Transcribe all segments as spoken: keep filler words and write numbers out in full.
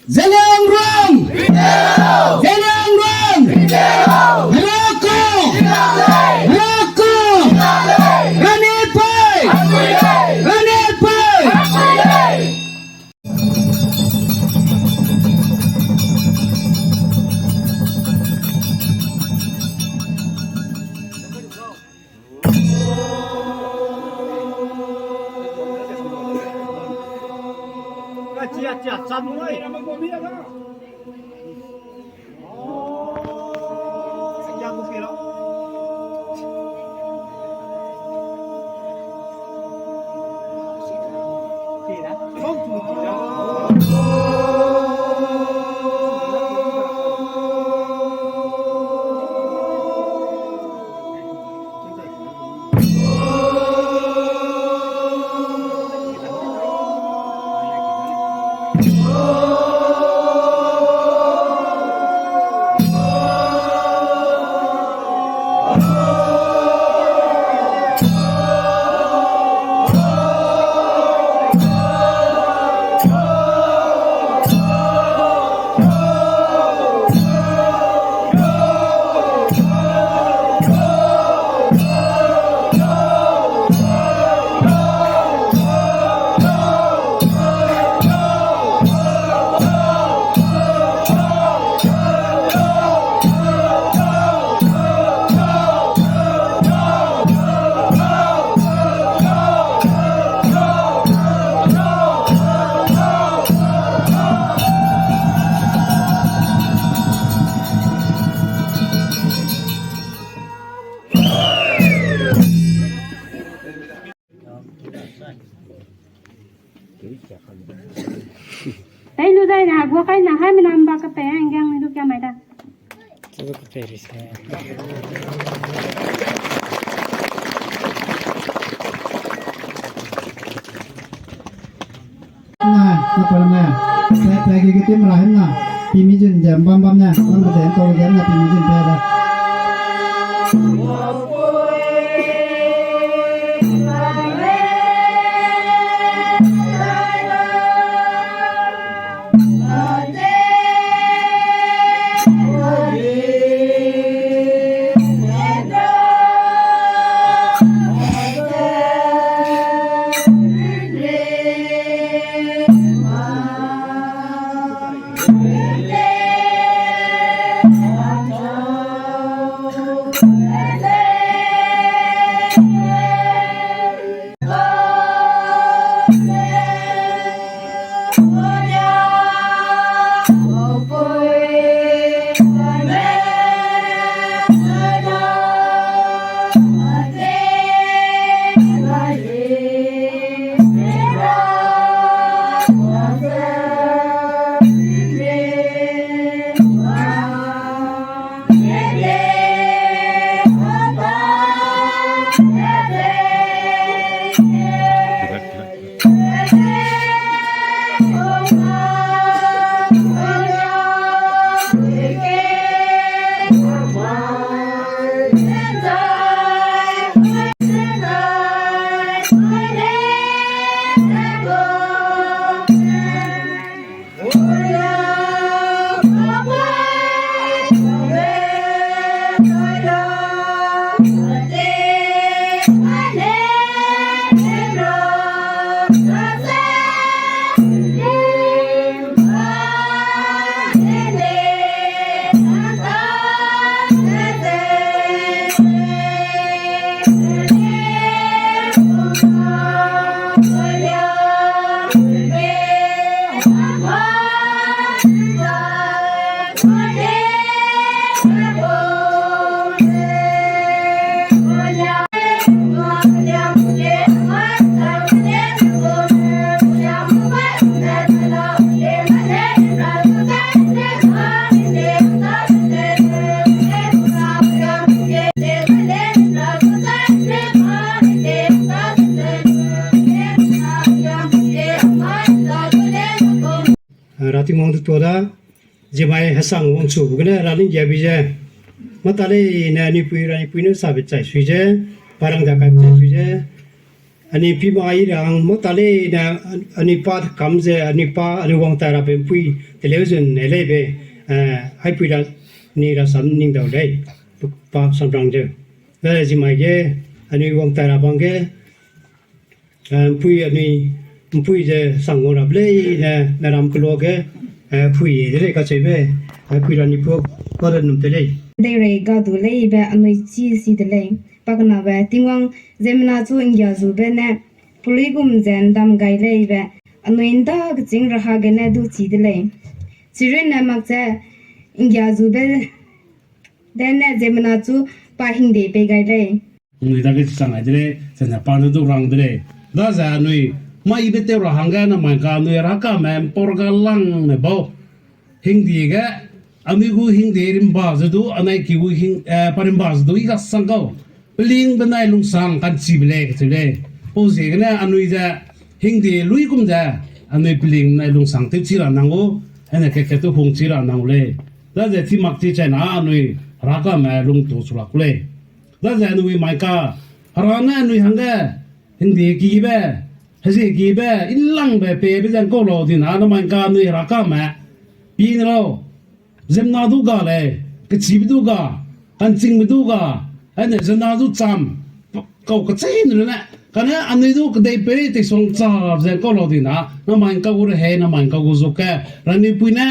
Zeliangrong! Zeliangrong! Heraka! Heraka! Rani pei! Rani pei! Tei lu dai na, gua kai na, hai menam ba ka pe, ang gang ni du kia mai da. Na, na pa na, pe, pe ge ge tim ra hen na, pi mi jin jam bam bam na, bam ge den to ge na pi mi jin pe da. Ratingwang du tua da, ziemai hesang wangchu bu gene raling giabi ze. Mata lei ne anui pui, ranipui ne sabe chai sui ze, parang da kai chai sui ze, Anui pi mai ra hang mâ ta lei ne, anui pa kam ze, anui pa, anui wang tai rabe ’mpui teleu zun ne lei be, eh, haipui ra, ni rasam ning dau lei, pa samrang zeu. Be zi mai ge, anui wang tai ra bang ge, eh, ’mpui anui, ’mpui ze sang ngau ra be lei ne, meram keloa ge, eh, pui de lei kacheube, eh, pui ra ni pu, pa de num te lei. Deirei ga du lei be anui chi si de lei. Pakenabe, Tingwang ziemmena chu ’nggia zube ne, peluî gum ze ’ndam gai lei be, anui ’nda kechîng raha gene du chi de lei. Chirunne mak ze, ’nggia zube de ne ziemmena chu pa hingde pei gai lei. Anui dage chang gai de lei, zene pa ne du rang de lei. Daze anui, mâ yibe tew ra hangge namai ka anui rakame ’mpau ra ga langme bau. Hingde ge, anui gu hingde rimba ze du, anai ki gu hing, eh, pa rimba ze du i ga sang kau. Peling benai lungsang ka'nchibe lei kacheu lei. Pau ziegene anui ze, hingde luigum ze, anui peling benai lungsang tewchi ra nang gu, ane kat-kat tew hungchi ra nang gu lei. Daze chi mak chi chaina anui rakame lungtu chu lak gu lei. Daze anui mai ka, Hera ne anui hangge, hingde kibe, hezie kibe, ilangbe pebe ze ’ngkau lau dina, namai ka anui rakame, pi ne lau, ziemmena du ga lei, kechibe du ga, ka'nchingbe du ga, ane ziemmena du cham, kau kecheîne lu ne, kane anui du kedeipeirei teisuang cha ze ’ngkau lau dina, namai ’ngkau gu rehei, namai ’ngkau gu zuke, ranipui ne,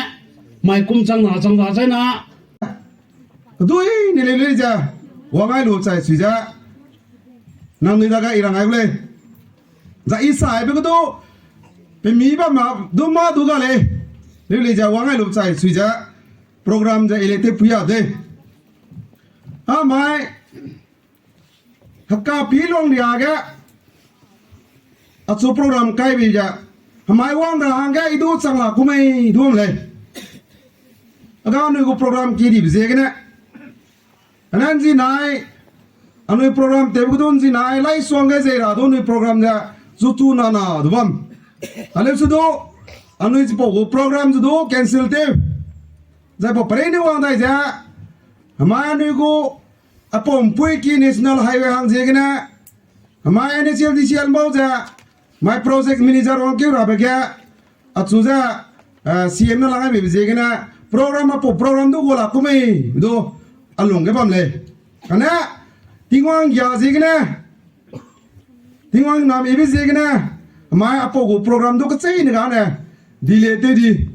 mai kum chang na, chang da chaina, kedui ne leu lei ze, wang ai lu chai sui ze, nangnui dage i rang ai gu lei. Zai i saibe ge du, pemi bam ma, du mâ du ga lei. Leu lei ze wang ai lu chai sui ze, program ze i lei tewpui a de. Amai, heka pi luang ria ge, achu program kai bei ze, hemai wang ra hangge i du chang la ku mei du bam lei. A ga anui gu program ki dibe ziegene. Anan zi nai, anui program tewbe ge du zi nai, lai suang ge zei ra du anui program ze, zu chu na na du bam. Aleu se du, anui chipau gu program ze du cancel tew. Zai pau perei ne wang dai ze, hemai anui gu, apau ’mpui ki National Highway hang ziegene, hemai N H L D C L bau ze, mai project manager wangkeu rabe ge, achu ze, eh, C M ne lang ai beibe ziegene, program apau program du gu la ku mei, du, alung ge bam lei. Kane, Tingwang ’nggia ziegene, Tingwang nam ibe ziegene, mai apau gu program du kecheîne gane, delay tew di,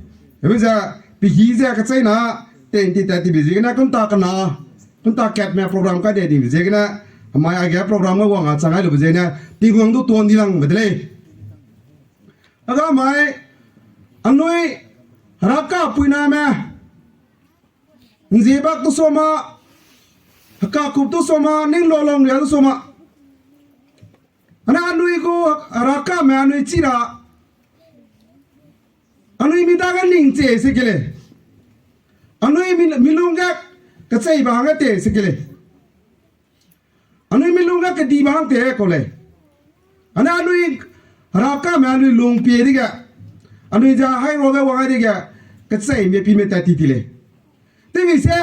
ebe ze, pehî ze kecheîna, tenti tat tibe ziegene, kunta kena, kunta katme program kai de dibe ziegene, mai aige program ge wang a chang ai lube ziegene, Tingwang du tuan di langbe de lei. A ga mai, anui, Heraka puiname, ’nzie bak tu soma, heka kup tu soma, ning lo long ria tu soma. Ane anui gu Herakame anui chi ra, anui mi dage ning che se ke lei. Anui mi, mi lung ge kecheibe hangge te se ke lei. Anui mi lung ge kedibe hang te kau lei. Ane anui Herakame anui lung pie dege, anui ze hairua ge wang ai dege, kecheime pime tat ti ti lei. Tewmi se,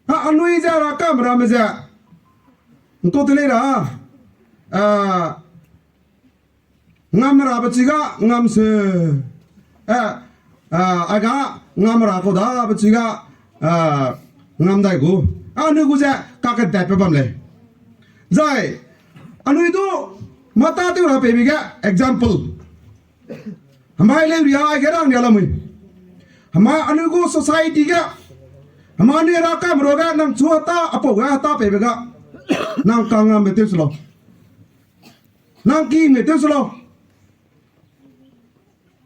a, anui ze Herakame ramme ze, ’ngkau te lei ra, a, ngam rabe chi ga ngam se, a, a, a ga ngam ra kau dabe chi ga, a, ngam dai gu. Anui gu ze kakedetbe bam lei. Zai, anui du mâ tâtew ra peibe ge example. Hemai leu ria aige rang ria lamui. Hemai anui gu society ge. Hemai anui Herakame ruage nang chu heta, apau ge heta peibe ga. Nang kangngambe tew se lau. Nang kime tew se lau.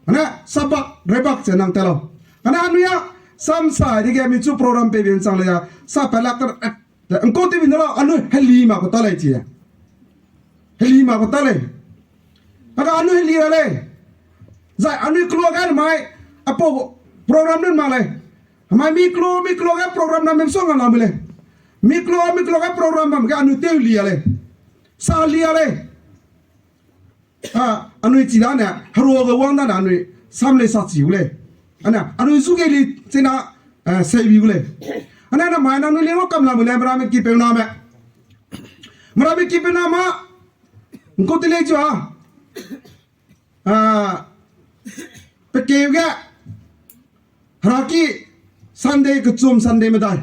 Ane, sabak, rebak ze nang tat lau. Ane anui a, samsa dege mi chu program peibe ’nchang lei a, sa pelak ter, eh, ’ngkau tewbi ne lau, anui heli ma ku ta lei chi. Heli ma ku ta lei. Aga anui heli ra lei. Zai anui kelo ge mai, apau program nun mak lei. Mai mi kelo, mi kelo ge program na mem suang a lamui lei. Mi kelo, mi kelo ge program bam ge anui tew li a lei. Sa li a lei. A, anui chi dane, herua ge wang dane anui, sam lei sa chi gu lei. Ane, anui zu ge li chena, eh, seibi gu lei. Ane, namai nangnui leng kam lamui lei, meramme ki peuname. Meramme ki peuname, Nkau te lei chu a, ah, pekeu ge, heraki Sunday, kechum Sunday medai.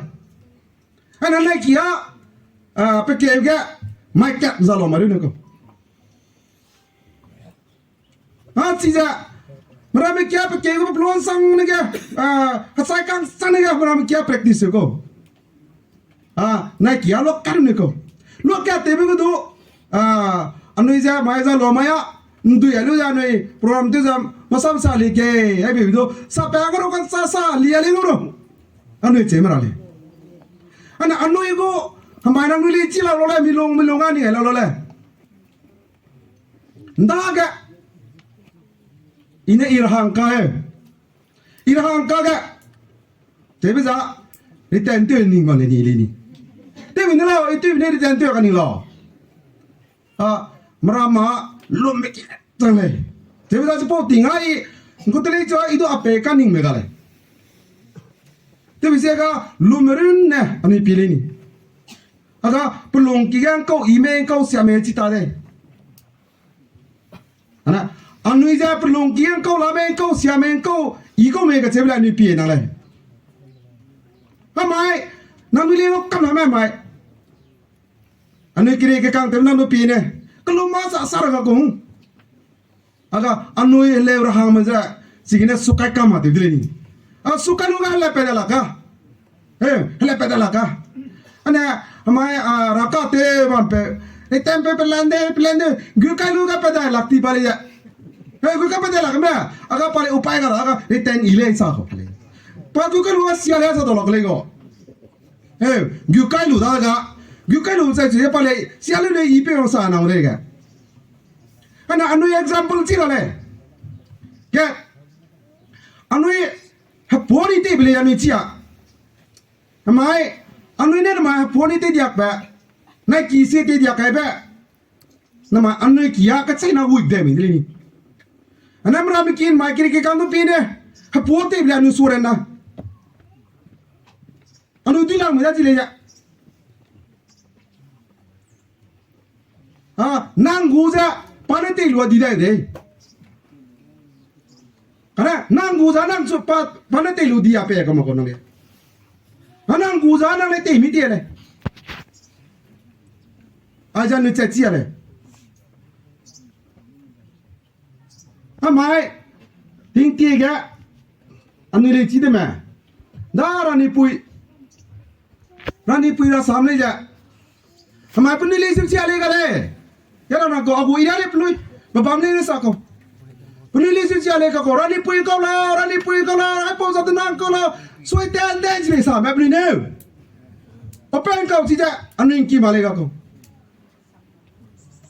Ana nai ki a, ah, pekeu ge, mai kat za lau ma ru ne kau. A, chize, meramme kia pekeu ge, peluan sang ne ge, ah, hachai kang sang ne ge, meramme kia practice kau. A, nai kia lua kat ne kau. Lua kat tewbe ge du, ah, anui ze, mai za lau mai a, ndui a lu ze anui, program tew ze, masam sa li ke, ai be du, sa pa ga ru kan sa sa, li a li gu ru. Anui che mera lei. Ana anui gu, hamai nang nui li chi lau lau le, milung, milung a ni lau lau le. Ndage. I ne i ra hang ka he. I ra hang ka ge. Tewbe za, return tew ning ba le ni le ni. Tewbe ne lau, i tewbe ne return tew ka ning lau. A, meramme, lumme ki chang lei. Tewbe za chipau ting a i, nkau te lei chu a, i du a pe ka ningme ga lei. Tewbe ze ga, lumme runne, anui pi lei ni. A ga, pelung ki ge nkau, i me nkau, sia me chi ta lei. Ana, anui ze pelung ki ge nkau, la me nkau, sia me nkau, i kau me kacheube le anui pie na lei. Hamai, nangnui le lu kam na me mai. Anui kiri kekang tew nangnui pie ne. Kelum ma sa sa ra ga kung. A ga, anui leu ra hangme ze, chigene sukai kam ma tew de lei ni. A sukai lu ga hele pe de la ka. E, hele pe de la ka. Ane, hamai, a, ra ka te bam pe. E tem pe pe lan de, pe lan de. Gu kai lu ga pe dai lak ti pa lei ya. E, gu kai pe dai lak me. A ga pa lei upai ga la, a ga, e tem i lei sa ko pa lei. Pa gu kai lu ga sia lei sa dau lak lei go. E, gu kai lu da ga. Gu kai lu chai chu ye pa lei, sia lu lei i pe wang sa nang lei ga. Ana anui example chi la lei. Ge, anui hepuani teibe lei anui chi a. Namai, anui ne namai hepuani tei diak be. Nai ki se tei diak kai be. Namai anui ki a kachai na wui de mi de lei ni. Ana meramme kin mai kiri kekang du pi ne. Hepuani teibe lei anui su ren na. Anui dui lang mi da chi lei ya. A, nang gu ze, pa ne tei lu a di dai de. Kane, nang gu ze nang chu pa, pa ne tei lu di a pe ka ma ko nang le. A nang gu ze nang le tei mi di le. A ze anui chat chi a le. Amai, tingtie ge, anui lei chi de me. Da Ranipui. Ranipui rasam lei ze. Amai penui lei sim sia lei ga lei. Ya ra na ko, a gu i ra lei penui. Ba bam lei sa ko. Penui lei sim sia lei ka ko, Ranipui kau la, Ranipui kau la, aipau za de nang kau la. Sui ten den chi lei sa me penui ne. Open kau chi ze, anui ki ma lei ga ko.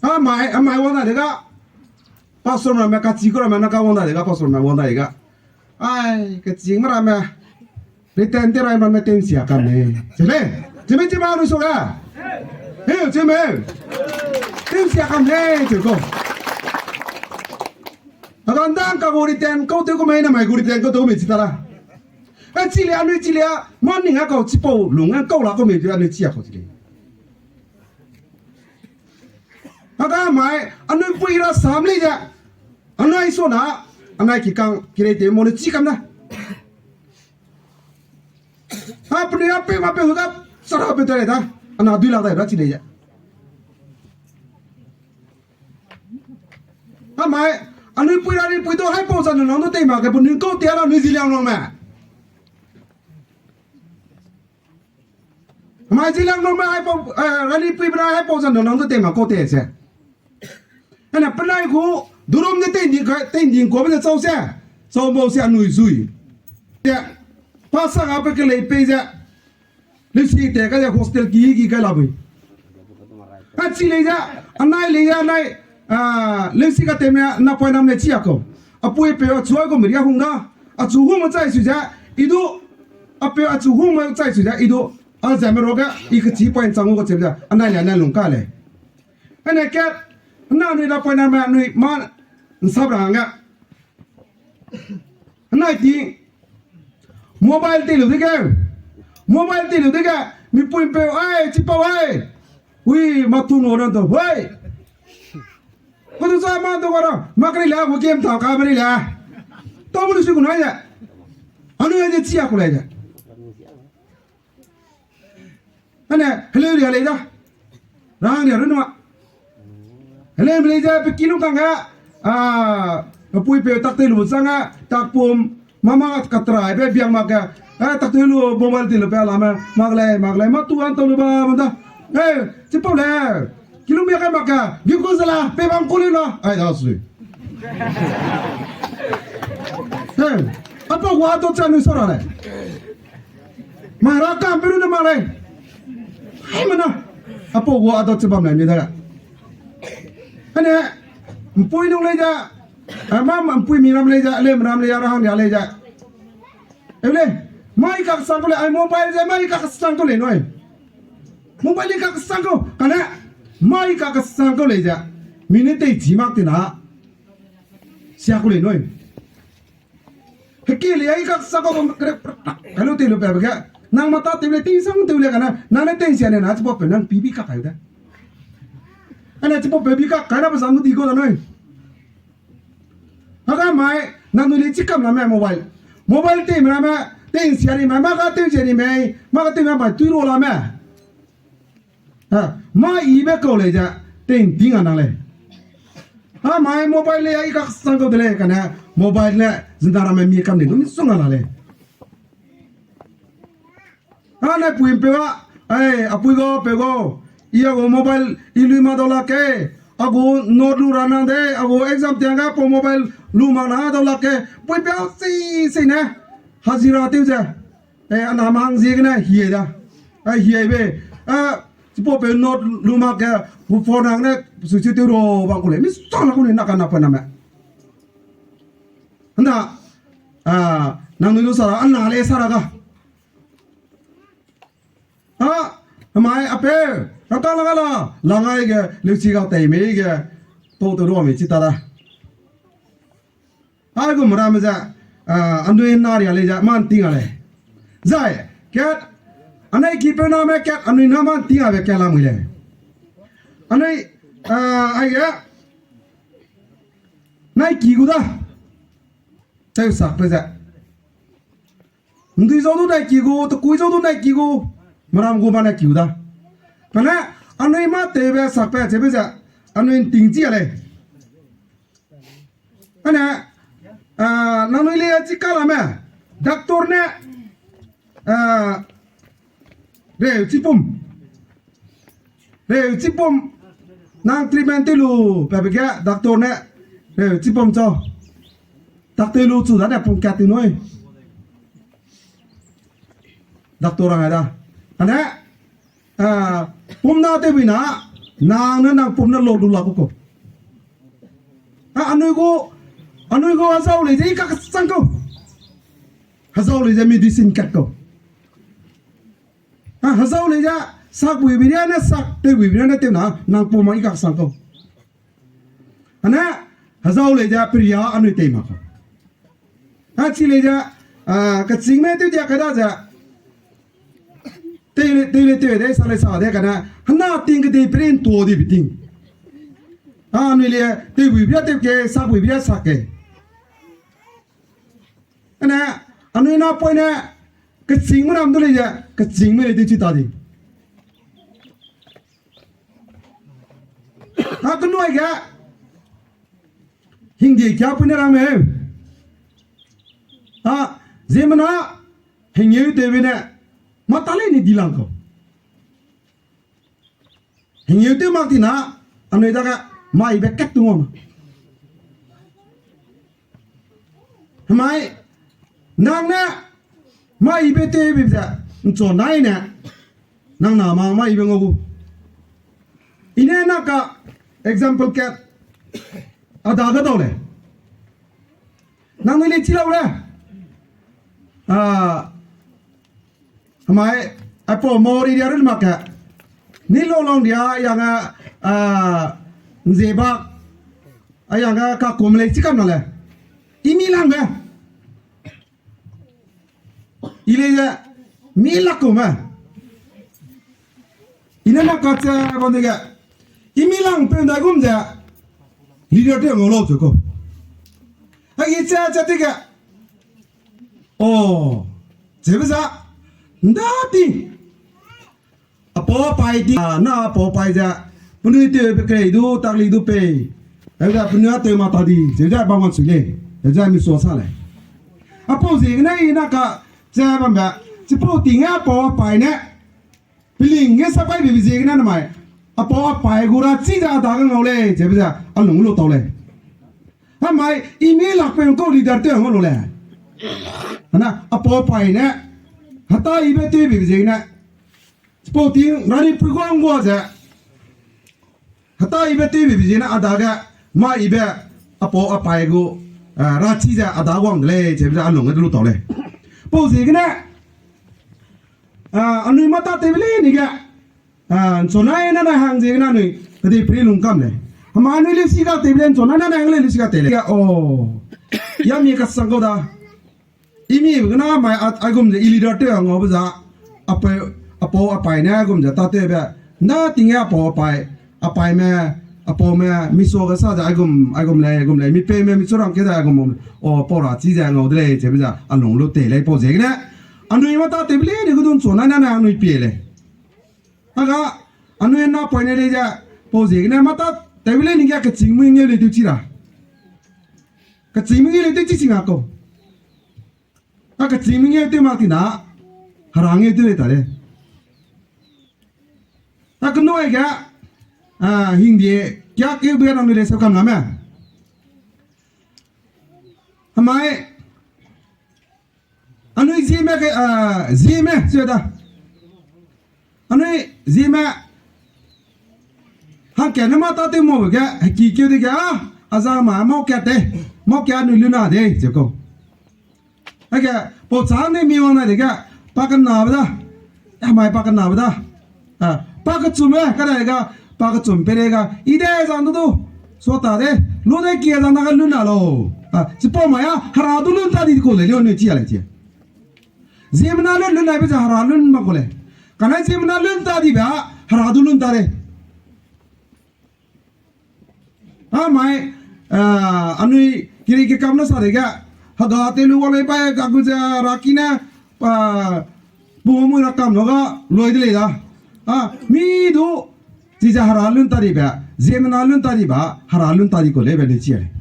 Amai, amai wang da de ga. Pastor ma me kachi ko ra me na ka wang da de ga, pastor ma wang da de ga. Ai, kachi ma ra me. Return te rai ma me ten sia kam ne. Chime, chime, chime, anui so ga. He, chime. Ten sia kam ne, chi ko. Agan dang ka gu return kau te ko me na mai gu return kau te ko me chi ta la. A chi le, anui chi le, a, ma ning a kau chipau lung a kau la ko me anui chi a kau chi le. Aga mai, anui pui rasam lei ze. Anai so na, anai ki kang, kirei te mo ne chi kam na. Ha, penui a pe ma pe hu da, sara pe te le da. Ana dui la da, da chi lei ze. Amai, anui pui Ranipui du haipau zan nang du tei ma ke penui kau te la anui Ziliangrong me. Amai Ziliangrong me haipau, eh, Ranipui bena haipau zan nang du tei ma kau te se. Ana penai gu, durum de tei ding ka, tei ding kau be ze chau se. Chau bau se anui zui. Te, pa sa ga pe ke lei pei ze. Leusi te ka ze hostel ki ki kai la bui. A chi lei ze, anai lei ze, anai, a, leusi ka te me, na poi nam le chi a ko. A pui pe a chu a ko me ria hung da. A chu hung ma chai su ze, i du. A pe a chu hung ma chai su ze, i du. A ze me ro ga, i ka chi poi chang ko che ze, anai le, anai lung ka le. Ane ke, na nui na poi nam me, nui ma, nsap ra hang ga. Nai ti, mobile tei lu dege, mobile tei lu dege, mi pui mpeu ai, chipau ai. Ui, ma tu no na to, hoi. Kudu sa ma du ga ra, ma kari le, gu game ta ka mari le. Tau bu lu si gu nai le. Anu ya de chia ku le de. Ane, heleu ria lei da. Rang ria runwa. Heleu lei da, pe kilung kang ga. Ah, pui pe tak te lu sang ga, tak pum, mama katra, be biang mak ga. Eh, tak te lu mobile te lu pe la me, mak lei, mak lei, ma tu an to lu ba, ma da. Eh, chipau le. Kilung bia kai mak ga, gi ku zala, pe bang ku lei la. Ai da sui. Eh, apa wa to chanu sora lei. Mara kam peru na mare. Ai mana. Apo go ado che bam lai ni da. Ane, mpui nung lei da. Ama mpui mi ram lei da, lem ram lei da, rahang ya lei da. Ele, mai kak sang ko le, ai mobile ze mai kak sang ko le noi. Mobile kak sang ko, kana mai kak sang ko lei da. Minute chi mak ti na. Sia ko le noi. Heki le ai kak sa ko kre, kanu te lu pe ge. Nang mata te le ting sang te le kana. Nang ne ting sia ne na chipau pe nang pibi kak kai da. Ana chipau pe bi kak kai na pa sang di ko da noi. Aga mai, nang nu le chikam na me mobile. Mobile te me na me, ting sia ni me, ma ga ting sia ni me, ma ga ting me mai tui ro la me. Ha, ma ibe kau lei ze, ting ting a nang lei. Ha, mai mobile le ai kak sang kau de lei, kana mobile le, zindara me mi kam ni, dum sung a la lei. Ha, ne pui pe ga, ai, apui go, pe go, i a go mobile, i lui ma dau la ke, a go note lu ra nang de, a go exam tiang ga po mobile lu ma na dau la ke, pui pe a si, si ne, hazira tiu ze. Eh, ana mang ziegene hiai da. Eh, hiai be. Eh, chipau pe note lu mak ge, bu phone hang ne, su chi te ro bang ku le. Mi sa la ku ne na ka na pa na me. Handa, ah, nang nu lu sara, ana le sara ga. Ah, mai ape, raka la ga la, la ngai ge, leu chi ga tei mei ge, pau te ro mei chi ta da. Ai gu meramme ze, ah, anui na ria lei ze, man ting a lei. Zai, kat, anai ki pe na me kat, anui na man ting a be kat la mui lei. Anui, ah, ai ge, nai ki gu da. Teu sak pe ze. Ndui zau du nai ki gu, tekui zau du nai ki gu, meram gu ba nai ki gu da. Kane, anui ma tewbe sak pe, chebe ze, anui nting chi a lei. Ane, ah, nangnui le chi ka la me, doctor ne, ah, reu chi pum. Reu chi pum, nang treatment te lu, pe be ge, doctor ne, reu chi pum cho. Tak te lu chu da ne pum kat te nui. Doctor a ngai da. Ane, ah, pum na te bi na, nang ne nang pum na lo lu la ku ko. Ah, anui gu, anui gu hazau lei ze i kak sang ko. Hazau lei ze medicine kat ko. Ah, hazau lei ze sak bui bi ria ne sak, te bui bi ria ne te na, nang pum ma i kak sang ko. Ane, hazau lei ze peria anui tei ma ko. A chi lei ze, ah, kaching me tew dia kai da ze. Tei le, tei le, tei de, sa le sa de, kana, hana ting ke de, prin to de, biting. A, anui le, tei bui bia tei ke, sak bui bia sak ke. Ana, anui na poi ne, kaching me ram du le ze, kaching me le de chi ta di. A, tu noi ge, hingde kia pui ne rang me. A, ziemmena, hingeu tew be ne, mata le ni di lang ko. Hingeu tew mak ti na, anui dage, mai be kat tu ngam. Hemai, nang ne, mai be tew be ze, nchu nai ne, nang na ma mai be ngau gu. I ne na ka, example kat, a dage dau lei. Nangnui le chi lau le. Ah, hemai, aipau mori ria run mak ke. Ni lo long dia, yang a, ah, nzeba, a yang a kakum lei chi kam na le. I mi lang be. I lei ze, mi lak kum e. I ne mak ka che bam de ge. I mi lang peu ndai gum ze. Leader tew ngau lau chu kau. Agi cha cha ti ge. O, chebe za. Nda ti. Apau apai ti, a, na apau apai ze, penui tewbe kerei du, takli du pei. Heuze penui a tew ma ta di, zeuze bam wan sui lei. Heuze mi sua sa lei. Apau ziegene i na ka, ze bambe, chipau ting ge apau apai ne, peling ge sapaibe ziegene namai, apau apai gu ra chi ze a dage ngau lei, zebe ze, a lung lu tau lei. Hamai, i mi lakpeu kau leader tew ngau lu lei. Ana, apau apai ne, heta ibe tewbe ziegene, chipau ting, rani pui guang gua ze, heta ibe tewbe ziegene a dage, mâ ibe, apau apai gu, eh, ra chi ze a da guang de lei, zebe ze a lung ge de lu tau lei. Pau ziegene, ah, anui mata tewbe leine ge, ah, nchunai nane hang ziegene anui, kedeiperei lungkam lei. Hema anui leusi ga tewbe lei, nchunai nane hang lei leusi ga tei lei. O, ya mi kasang kau da. I mi gene mai a, aigum ze i leader tew a ngaube za, apau, apau apai ne aigum ze tâtewbe, nda ting ge apau apai, apaime, apaume, mi sua ge sa ze aigum, aigum lei, aigum lei, mi peime, mi chu rangkeu ze aigum, o, pau ra chi ze ngau de lei, zebe ze a lung lu tei lei pau ziegene. Anui mata tewbe leine ge du nchunai nane anui pie lei. A ga, anui napoine lei ze, pau ziegene mata tewbe leine ge kechîng mui ngeu lei tew chi ra. Kechîng mui ngeu lei tew chi sing a kau. A kechîng mui ngeu tew mak ti na, hera ngeu tew lei ta lei. A kenui ge, a, hingdie, kiakeu be nang lei se kam lame. Hemai, anui Zeme ke, a, Zeme, se da. Anui Zeme, hangkat ne mata tew mau ge, heki keu dege, a, a za ma, mau kat te, mau kat anui luna de, ze kau. Age, pau chang ne mi wang nai dege, pa kenabe da, a mai pa kenabe da. A, pa kechumme, kadai ga, pa kechum peireige, i de zang du du, sua ta de, lu de kie zang dage lun na lau. A, chipau mai a, hera du lun ta di kau lei, leu anui chi a lei chi. Ziemmena lun, lun naibe ze hera lun mak kau lei. Kane ziemmena lun ta dibe a, hera du lun ta de. A mai, a, anui kiri kekam ne sa dege, hega tew lu wang lei bai kagu ze raki ne, a, pumui ra kam lu ga, lui de lei da. A, mi du, chize hera lun ta dibe, ziemmena lun ta dibe, hera lun ta di kau leibe anui chi a lei.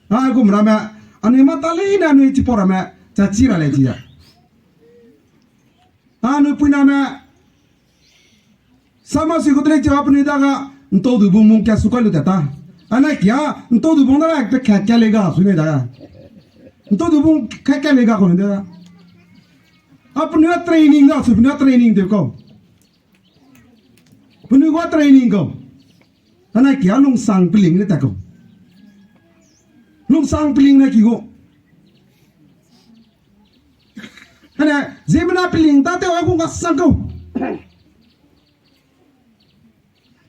A, gum ramme, anui mata leine anui chipau ramme, cha chi ra lei chi a. A, anui puiname, sama sui gu de lei chi a penui dage, ntau du bung mung kia su kai lu tat ta. Anai kia, ntau du bung dage, pe kat kat lei ga su nei dage. Ntau du bung kat kat lei ga kau nei dage. A penui a training da, su penui a training tew kau. Penui gu a training kau. Anai kia lungsang peling ne tat kau. Lungsang peling ne ki gu. Ane, ziemmena peling tâtew a hung kasang kau.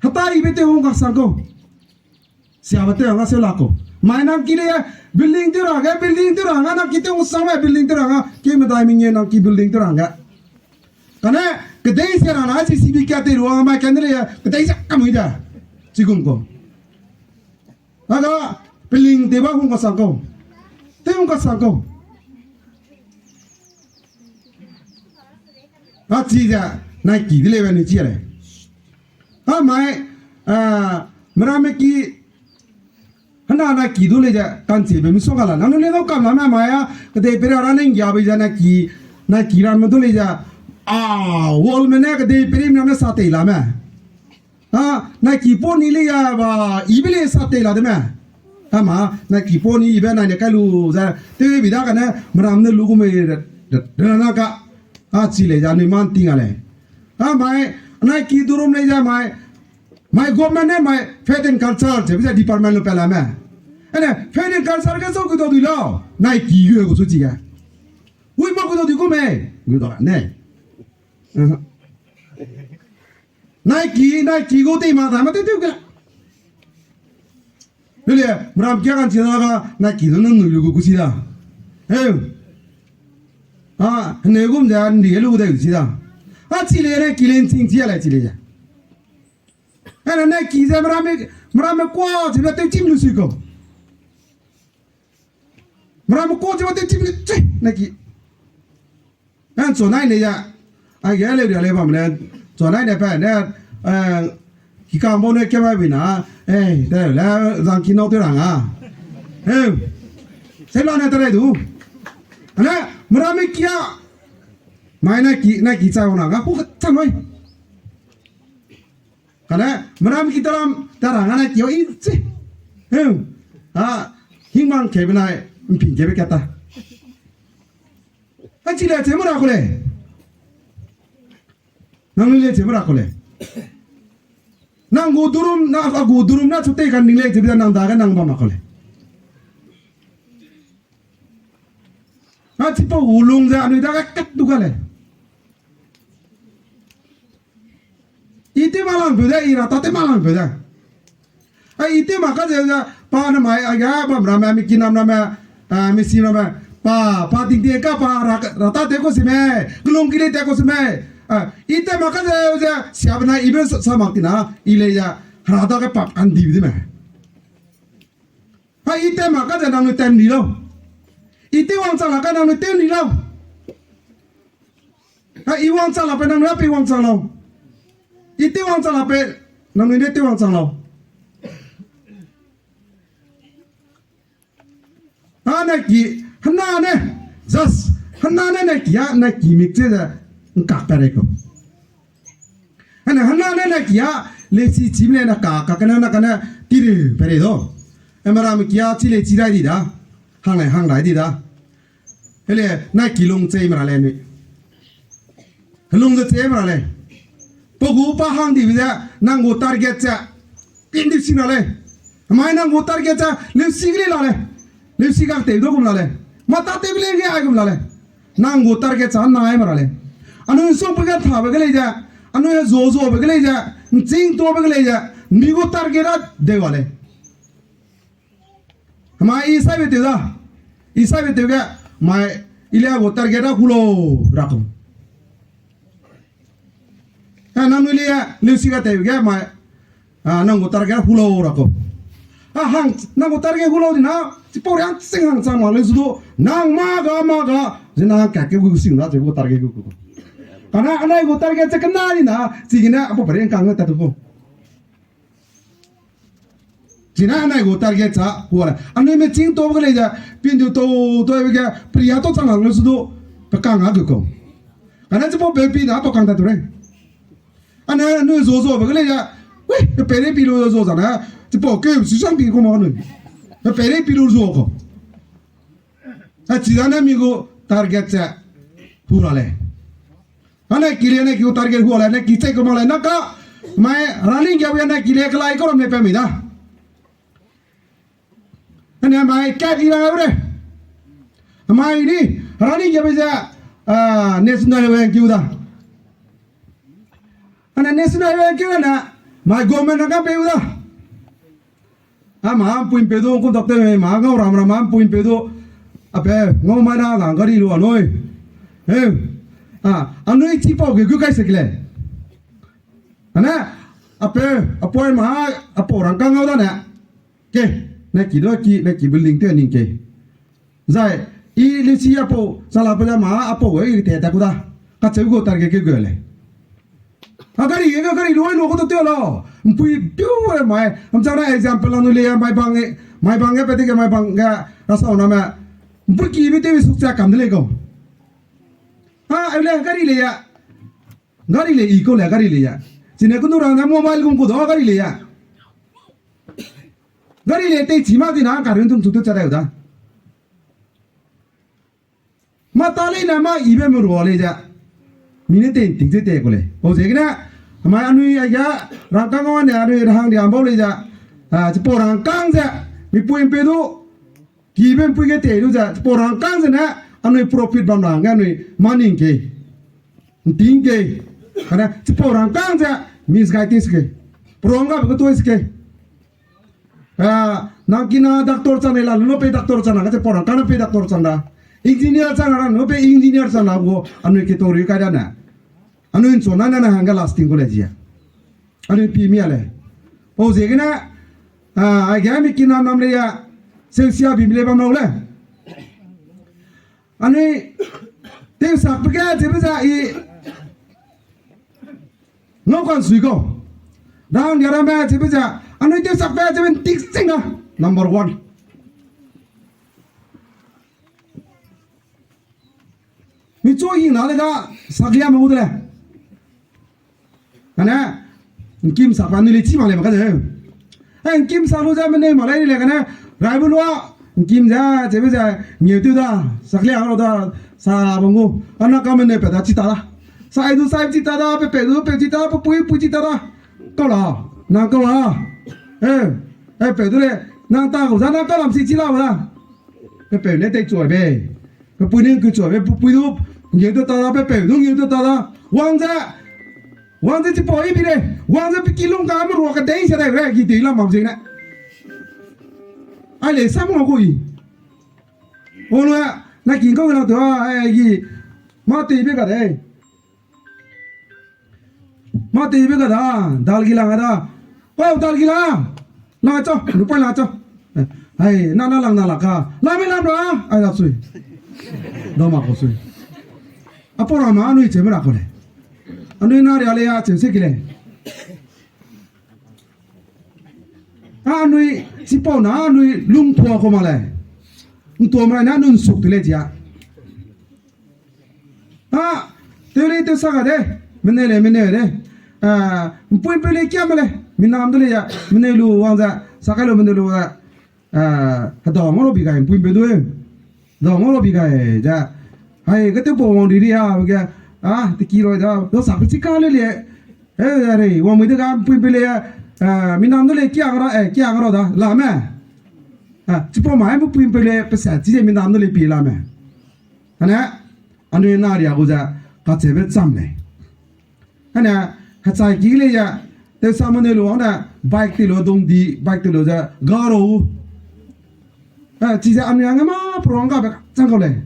Heta ibe tew hung kasang kau. Siabe tew hangge seu la kau. Mai nang ki lei, building tew ra hangge, building tew ra hangge, nang ki tew hung sang me building tew ra hangge, kemedai mengeu nang ki building tew ra hangge. Kane, kedei sia ra na, JCB kia tei rua, mai kane lei, kedei sia kamui da. Chigum kau. Aga, peling tewba hung kasang kau. Tew hung kasang kau. A chize, nai ki de leibe anui chi a lei. A mai, a, meramme ki, hena nai ki du lei ze, ka'nchibe misongga la. Nang ne ngau kam la me mai a, kedeipeirei ra ne nggiabe ze nai ki, nai ki ramme du lei ze, a, wallme ne kedeipeirei meramme sa tei la me. A, nai ki pau ni lei ya ba, ibe lei sa tei la de me. A ma, nai ki pau ni ibe nai ne kai lu ze, tewbi da kane, meram ne lu gu mei, na ka. A chi lei ze anui man ting a lei. A mai, nai ki du rum lei ze mai, mai government ne mai faith and culture ze, bi ze department lu pe la me. Ane, faith and culture ge sau gu dau dui lau, nai ki gu gu su chi ge. Ui ma gu dau dui gu mei, gu dau ne. Nai ki, nai ki gu tei ma ta ma tew tew ke. Lule, meram kia ka'nchi na ga, nai ki du nang nui lu gu gu si da. Heu. A, hene gum ze ndi lu gu dai gu si da. A chi lei nai ki lei nching chi a lei chi lei. Ane nai ki ze meram, Meramme kuâ chibe tew chim lu si kau. Meramme kuâ chibe tew chim lu chi, na ki. An chua nai le ya. Aige leu ria le bam le. Chua nai ne pa ne, eh, ki kam bau ne ke mai bi na. Eh, te le zang ki nau tew rang a. Eh. Se la ne te le du. Ane, meramme kia. Mai na ki, na ki chai wang na ga ku ka cham noi. Kane, meram ki taram, tara ngane kio i chi. Heu. A, hingmang kebe nai, mping kebe kata. A chi le che mera ko le. Nang le che mera ko le. Nang gu durum, na a gu durum na chute kan ning le che bida nang da ga nang ba ma ko le. A chipau gu lung ze anui da ga kat du ka le. I te ma lang peu de, i ra ta te ma lang peu de. A i te ma ka ze ze, pa na mai, a ga bam ramme, mi kinam ramme, a, mi si ramme, pa, pa ting te ka pa ra, ra ta te ko si me, kelung ki le te ko si me. A, i te ma ka ze ze, sia bena i be sa, sa mak ti na, i le ya, ra ta ke pap kan di di me. Ha, i te ma ka ze nang nui tem ni lau. I te wangchang la ka nang nui tem ni lau. Ha, i wangchang la pe nang nui a pe wangchang lau. I te wangchang la pe nang nui ne te wangchang lau. Ha, na ki, hena ne, just, hena ne na ki a, na ki mik che ze, nkak pe rei ko. Hena, hena ne na ki a, le si chim le na ka, ka kena na kena, ti rei pe rei do. E mera mi ki a, chi le chi rai di da. Hang lai, hang lai di da. Hele, na ki lung che mera le mi. Helung ze che mera le. Pa gu pa hang di bi ze, nang gu target ze. Pin di si na le. Mai nang gu target ze, leu si ge le la le. Leu si ga te do gum la le. Mata te bi le ge ai gum la le. Nang gu target ze, nai mera le. Anui song pe ge tha be ge le ze. Anui zo zo be ge le ze. Nching to be ge le ze. Ni gu target ra de wa le. Hema i saibe tew da. I saibe tew ge, mai, i le gu target ra hulo ra ko. A, nang nui le, leu si ga tew ge, mai, a, nang gu target hulo ra ko. A, hang, nang gu target hulo di na, chipau riang sing hang chang ma leu su du, nang ma ga, ma ga, ze nang ka ke gu sing da, ze gu target gu gu. Kana, anai gu target ze kena di na, chigene, apu pa riang kang ta du ko. Chine anai gu target cha, hua le. Anui me ching to be ge lei ze, pin du to, to be ge, priya to chang hang lu su du, pe kang a gu ko. Kana chipau pe pi na pe kang ta tu rei. Ane anui zo zo be ge lei ze, ui, pe pere pi lu zo za na, chipau ke su sang pi ko ma anui. Pe pere pi lu zo ko. A chi da ne mi gu target ze hu ra lei. Ane ki le ne ki gu target hu ra lei, ne ki chei ku ma lei, na ka mai running ge we ne ki le kelai ko ram ne pe mi da. Ane mai kat i ra re. Mai ni running ge we ze, ah, national we ki u da. Ane national we ki u na, mai government na ka pe u da. A ma mpui mpe du, kum tak te ma ngau ram ram ma mpui mpe du. A pe, ngau mai na ga gari lu anui. He. A, anui chipau ge gu kai se ke le. Ane, a pe, a poi ma, a pau rang ka ngau da ne. Ke, ne ki do ki, ne ki building te ning ke. Zai, i lisi a pau, sala pe da ma, a pau, e, te ta ku da. Ka cheu gu target ke gu lei. A gari, e gari lu, lu ku to te la. Mpui piu e mai. Am chang na example la nu le ya, mai bang e, mai bang e, pe te ke mai bang e, ra sau na me. Mpui ki bi te bi suk cha kam de lei ko. A, e le gari le ya. Gari le i ko le gari le ya. Chine ku nu rang na mobile gum ku do gari le ya. Gari le te chi ma di na ka run tum tu tu cha da da. Ma ta lei na ma i be mu rua lei ze. Mi ne te ting ze te ku lei. O ze gene, mai anui a ya, rang ka ngau ne anui hang di am bau lei ze. A, chipau rang kang ze. Mi pui mpe du. Ki be mpui ge te du ze. Chipau rang kang ze ne, anui profit bam rang ge anui money ke. Nting ke. Kane, chipau rang kang ze, misguide ke. Prong ga be ke toi ke. A, nang kina doctor chang ne la, lu no pe doctor chang na, ka chipau rang kang na pe doctor chang da. Engineer chang na, no pe engineer chang na, gu, anui ke to ri kai da na. Anui nchua na na na hang ga lasting ko le ji a. Anui pi mi a le. Pau ze gene, Aige mi kinam nam lei ya, seusia bim lei bam lau le. Anui tewsakbe ge chibe ze i ngau kan sui kau. Rang dia ramme chibe ze, anui tewsakbe chibe ntik sing na, number one. Mi chu hing na le ga, saklia me gu de le. Kane, nkim sak pa anui le chi mak lei ma ka ze. E, nkim sak lu ze meneu mak lei le kane, raibe lua, nkim ze, chibe ze, ngeu tew da, saklia ro da, sa bam gu, ana ka meneu pe da chi ta da. Sai du sai chi ta da, pe pe du pe chi ta, pe pui pui chi ta da. Kau la, nang kau a. E, e pe du le, nang ta kau za, nang kau lam si chi la da. Pe peu ne tei chuai be. Pe pui ne ku chuai be, pe pui du, ngeu du ta da, pe peu du ngeu du ta da. Wang ze, wang ze chipau i bi lei, wang ze pe kilung ka me rua ka dei se dai re, ki dei la mak zene. Ai le sam ngau ku i. O lu, na king kau la tu a, ai gi. Mâ teibe ka dei. Mâ teibe ka da, dal gi lang a da. Pau dal gi la. Lang chau, lu pai lang chau. Ai, na na lang na la ka. La me lam ra, ai la sui. Da ma kau sui. Apau ra ma anui cheu me ra kau lei. Anui na ria lei a cheu se ki lei. A anui, chipau na anui lungtua kau mak lei. Ntua mak na anui nsuk te lei chia. A, tew lei tew sa ga de, meneu lei meneu de. A, mpui'mpeu lei kia me lei, minam du lei ya, meneu lu wang ze, sa kai lu meneu lu ze. A, hedau ngau lu bi gai mpui'mpeu du. Hedau ngau lu bi gai ze. Hai, ketewpau wang di di a, ge, a, teki roi da, da sa pe chi ka le le. E, re, wangmui de ga mpui'mpeu lei, a, minam du lei kia ra, e, kia ra da, la me. A, chipau mai mpui'mpeu lei, pe sa chi ze minam du lei pi la me. Ane, anui na ria gu ze, kacheube cham lei. Ane, hechai ki lei ya, tew sa meneu lu, ane, bike tei lu, dong di, bike tei lu ze, ga ro. A, chi ze anui hangge mâ perang gabe chang kau lei.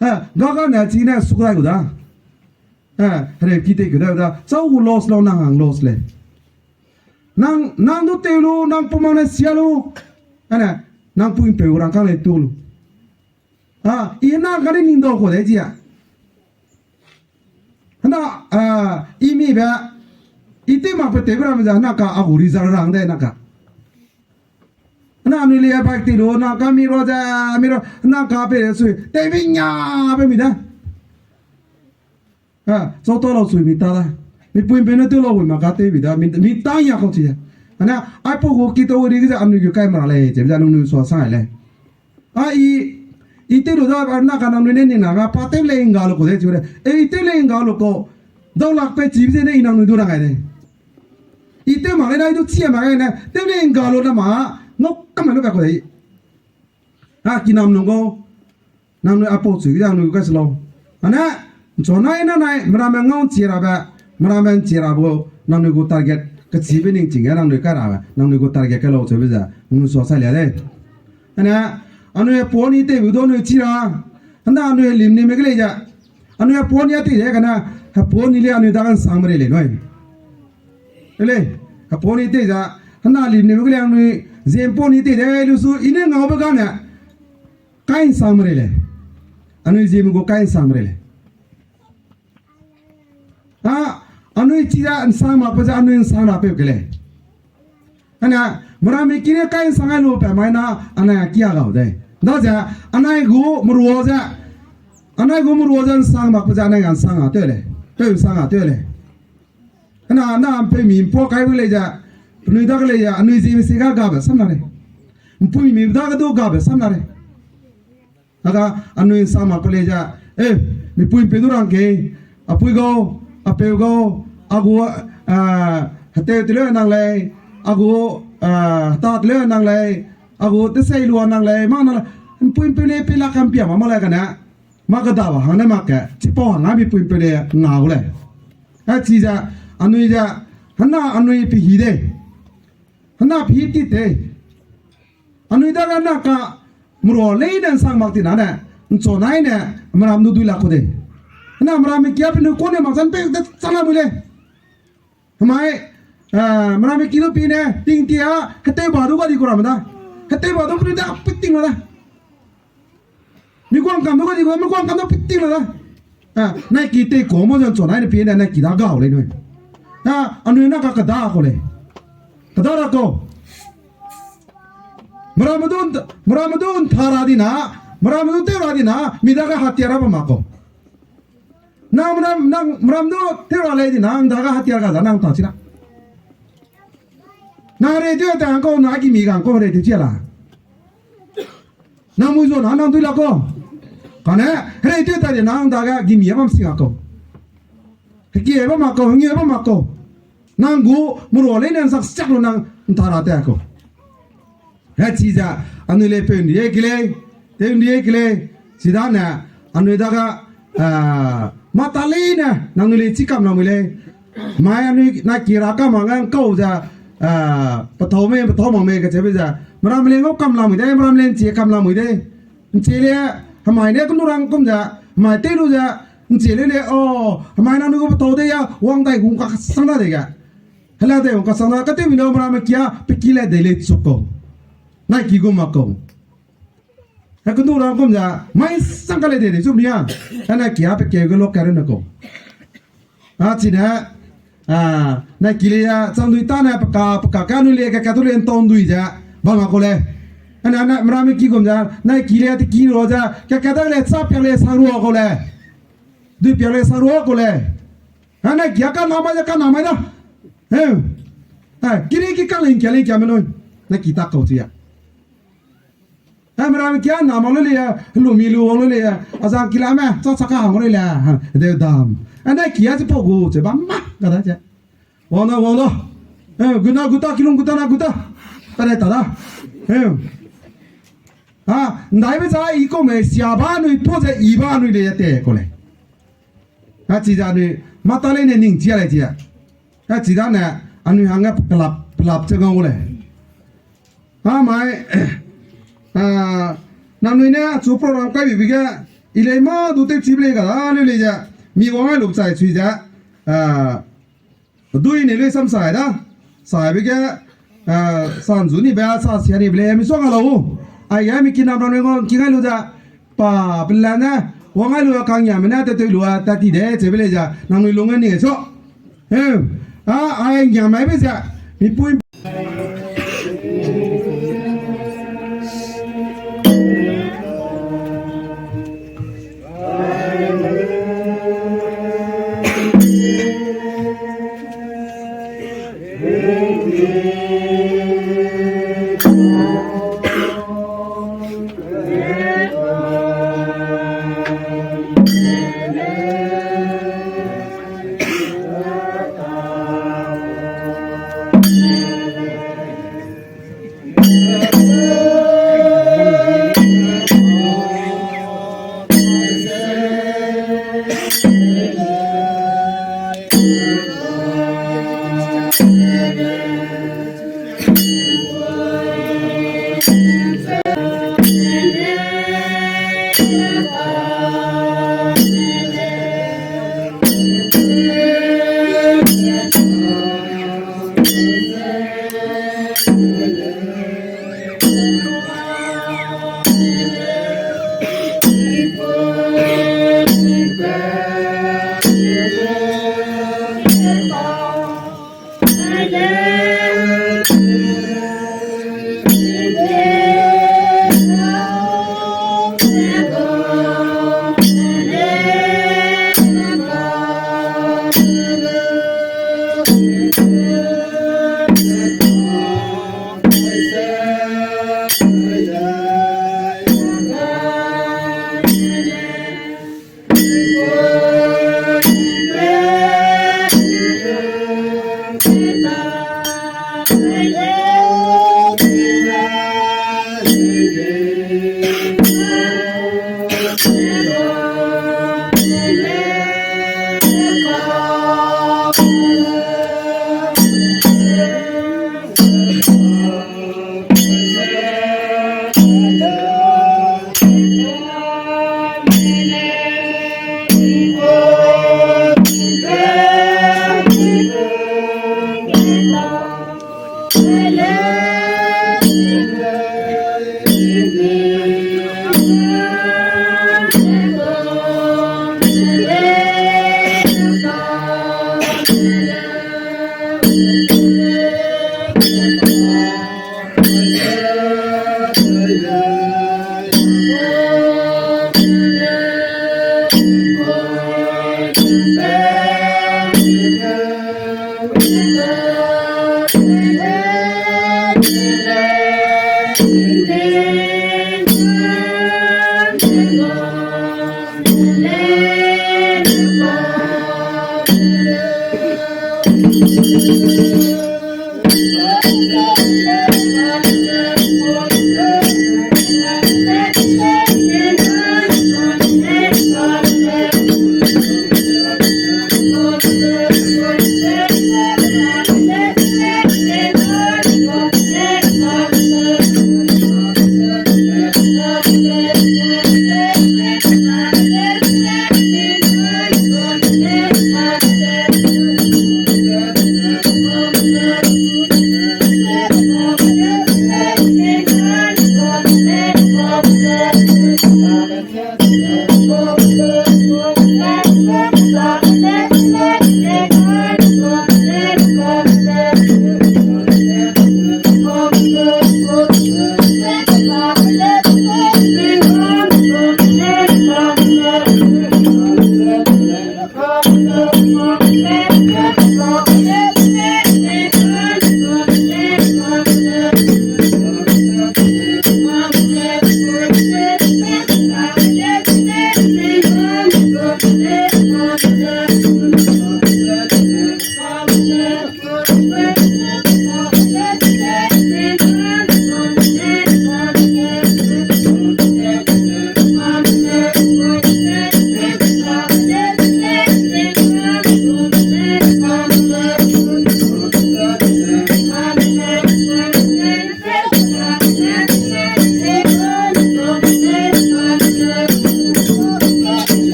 A, ga ga ne chi ne suk dai gu da. A, hereu ki tei gu da, da, chau gu loss lau nang hang loss lei. Nang, nang du tew lu, nang pumang ne sia lu. Ane, nang pui'mpeu rangkâng lei tu lu. A, i na ka de ning dau kau de chi a. Hena, a, i mi be, i tew mak pe tewbe ramme ze, hena ka a gu result rang de na ka. Hena anui lei bike tei lu, na ka mi ro ze, mi ro, na ka pe sui, tewbe nia be mi da. A, chau ta lau sui mi ta da. Mipui'mpeu ne tew lau wi mak ka tewbi da, mi, mi ta nia kau chi. Ane, aipau gu ki tau ri ge ze anui gu kai mera lei, chibe ze nangnui sua sang lei. A i, i tew lu da, na ka nangnui ne ning na ga pa tew lei ngga lu kau de chi de. E, i tew lei ngga lu kau, dau lak pe chibe ze ne i nangnui du rang gai de. I tew mak lei na, i du chi mak gai ne, tew lei ngga lu na ma, ngau kam lu ka kau de. A, kinam nung gau, nangnui apau chui ge nangnui gu kai se lau. Ane, nchua nai na nai, meramme ngau nchi rabe, meramme nchi rabe, nangnui gu target, kachibe ning ching ge nangnui kai rabe, nangnui gu target kai lau chibe ze, ngu sua sai lia de. Ane, anui hepuani teibe du anui chi ra, hena anui helim nime ge lei ze, anui hepuani a tei ze kane, hepuani lei anui dage nsang merei lei nui. Lei, hepuani tei ze, hena lim nime ge lei anui, ziempuani tei de lu su, i ne ngaube gane, kai nsang merei lei. Anui ziemme gu kai nsang merei lei. A, anui chi ze nsang makbe ze anui nsang rapeu ke lei. Ane, meramme ki ne kai nsang ai lu pe mai na, anai kia gau de. Daze, anai gu merua ze, anai gu merua ze nsang makbe ze anai ga nsang a tew lei. Peu nsang a tew lei. Hena, na mpeumi mpua kaibe lei ze, penui dage lei ze, anui ziemme si ga gabe sam la lei. Mpuimi dage du gabe sam la lei. Aga anui nsang makbe lei ze, e, mipui'mpeu du rang kei, apui gau, apeu gau, a gu, a, hetew teleu nang lei, a gu, a, heta teleu nang lei, a gu tesei lua nang lei, mâ nang lei, mipui'mpeu lei pei la kampia ma ma lei kane, mâ kedabe hang ne mak ke, chipau hang a mipui'mpeu lei nga gu lei. A chi ze, anui ze, hena anui pehî de, hena pehî tit de. Anui dage na ka merua leine nsang mak ti na ne, nchua nai ne, meram du dui lak kau de. Hena meramme kia penui kune mak zan pe de chang la mui lei. Hemai, Eh, meramme ki du pi ne, ting ti a, hetewba du ga di ku ramme da. Hetewba du pui da, pui ting la da. Mi guang kam du ga di ku, mi guang kam du pui ting la da. Ah, nai ki tei ko mo zan chon ai ne pi ne, nai ki da gau lei nui. Ah, anui na ka kada ko lei. Kada ra ko. Meramme du, meramme du nthara di na, meramme du tew ra di na, mi da ga hatia ra ba ma ko. Nang meramme, nang meramme du tew ra lei di na, nang da ga hatia ga za nang ta chi na. Nang rei tew ta ko, na gimi gang ko rei tew chi la. Nang mui zo na nang dui la ko. Kane, rei tew ta di nang da ga gimi a bam sing a ko. Heki a bam a ko, hengeu a bam a ko. Nang gu, mura lei nang sak sak lu nang nthara te ko. He chi ze, anui lei peu ndi e ki lei, tew ndi e ki lei, chidane, anui da ga, ah, mata leine, nangnui lei chi kam lamui lei. Mai anui na ki ra kam a ngang kau ze, ah, pethau mei, pethau mak mei kacheube ze, meramme lei ngau kam lamui de, meramme lei nchie kam lamui de. Nchie lei, hemai ne kenu rang kum ze, hemai tew lu ze, nchie lei lei, o, hemai nangnui gu pethau de ya, wang dai hung kasang da de ge. Hela de hung kasang da, katewmi nau meramme kia, pe ki le de lei chuk kau. Nai ki gu mak kau. He kenu rang kum ze, mai sang ka le de de chuk nia. Hena kia pe keu ge lok ka rune kau. A chine, a, nai ki le ya, chang dui ta ne, peka, peka ka nu le, ka ka tu le ntau ndui ze, bam a kau lei. Hena, na, meramme ki gum ze, nai ki le, te ki ru ze, ka ka ta le, cha piak le, sang rua kau lei. Dui piak le, sang rua kau lei. Hena kia ka na mai ze, ka na mai da. He. He, kiri ki ka lei, kia lei, kia me loi. Na ki ta kau chi ya. He, meramme kia na ma lu le, lu mi lu wang lu le, azang ki la me, cha cha ka hang lu le, de dam. Hena kia chi pau gu, chi bam ma, ka da chi. Wang da, wang da. He, gu na gu ta, kilung gu ta na gu ta. Ta ne ta da. He. A, ndaibe za i kau me sia ba nui, pau ze i ba nui le te kau lei. A chi za nui, mata leine ning chia lei chia. A chi dane, anui hangge pelap, pelap che ngau lei. A mai, a, nangnui ne achu program kaibibe ge, i lei ma du tew chibe lei ga da, leu lei ze, mi wang ai lu chai chui ze, a, dui ne lui sam sai da, saibe ge, a, sanzu nibe, sa sia nibe lei, mi suang a lau. Aige mi kinam ra nui ngau ki ngai lu ze, pa, pelane, wang ai lu a kang yame ne, te teu lu a, ta ti de, chebe lei ze, nangnui lung a ni so. He, a, ai ngiamaibe ze, mipui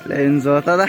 Lenzo tada.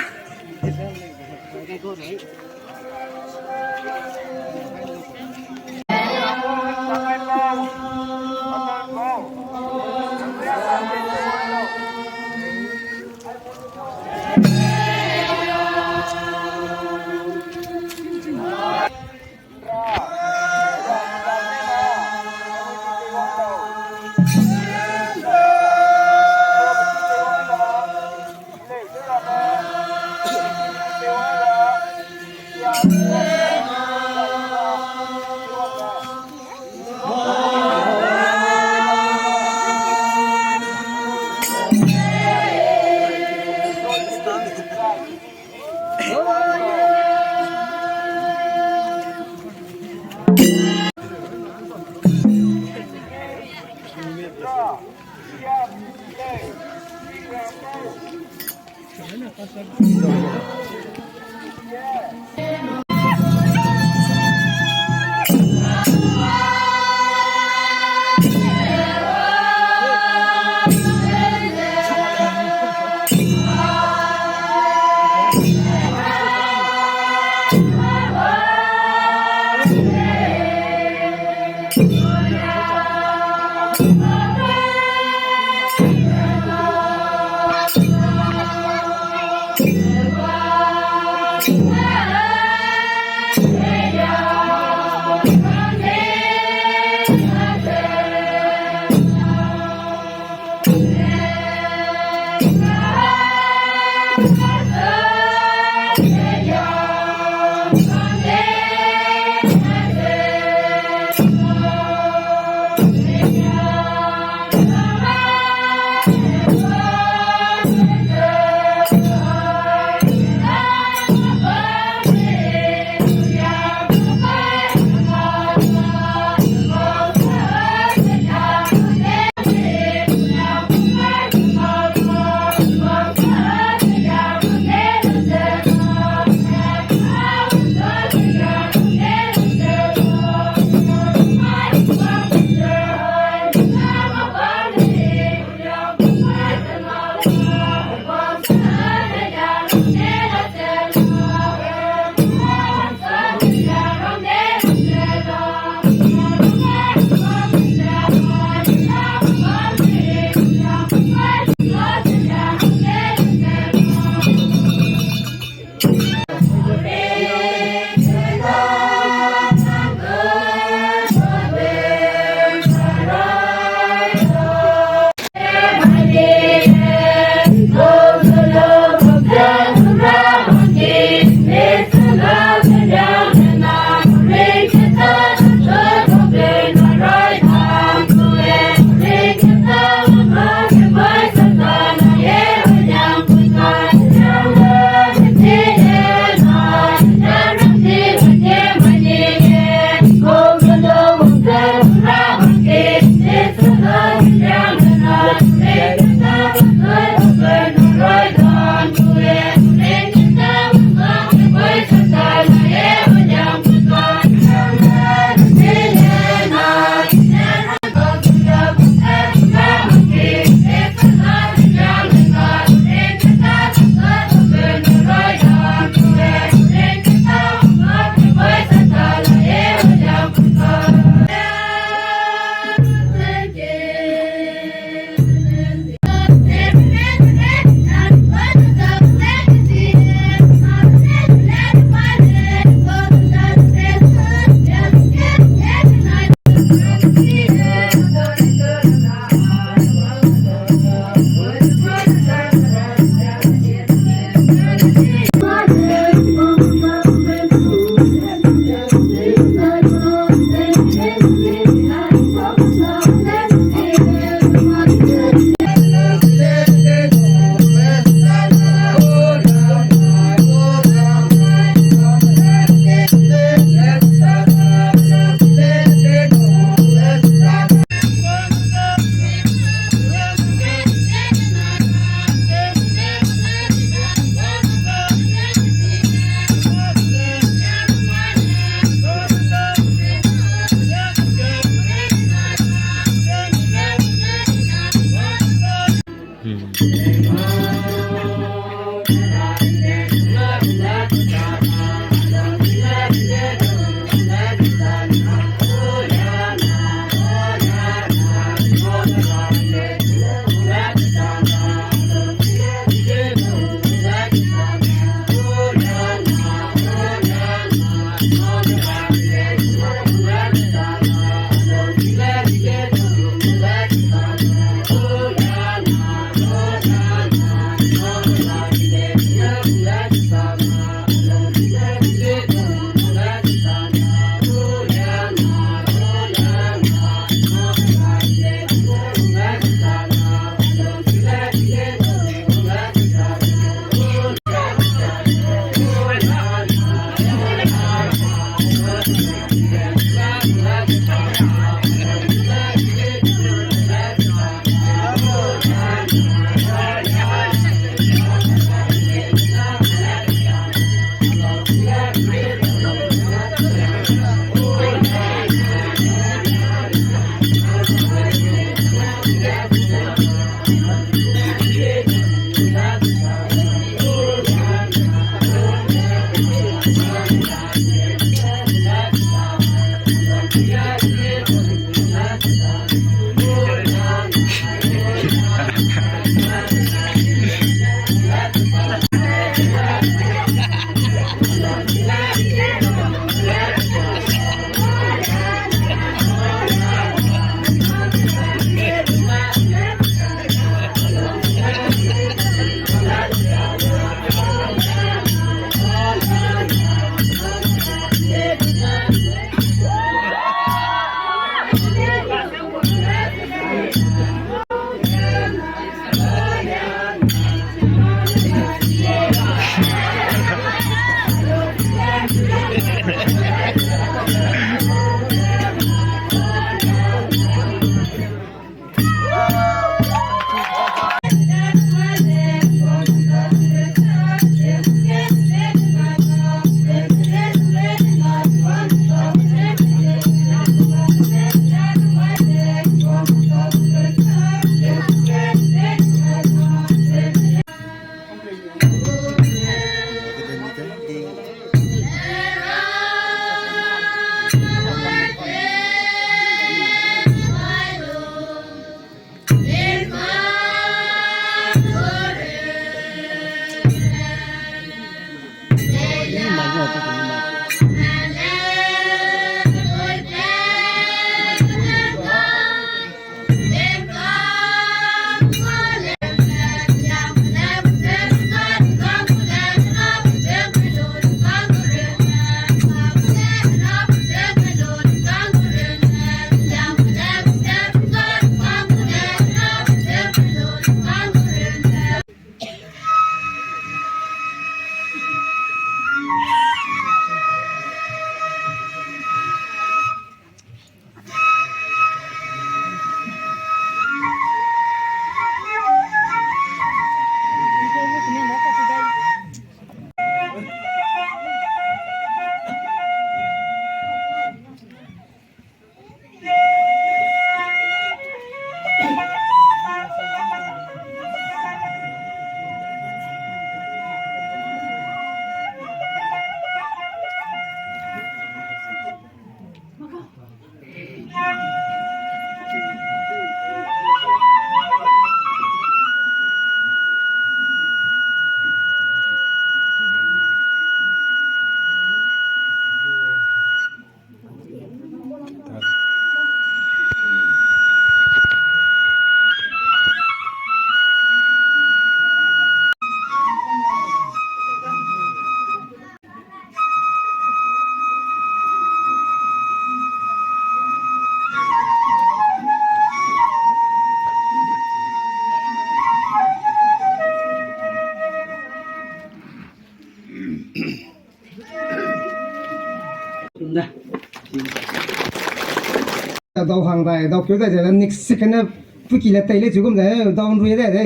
Dau hang dai, dau keu dai ze, next second ne puki le tei le chu gum ze, dau nrui dai de.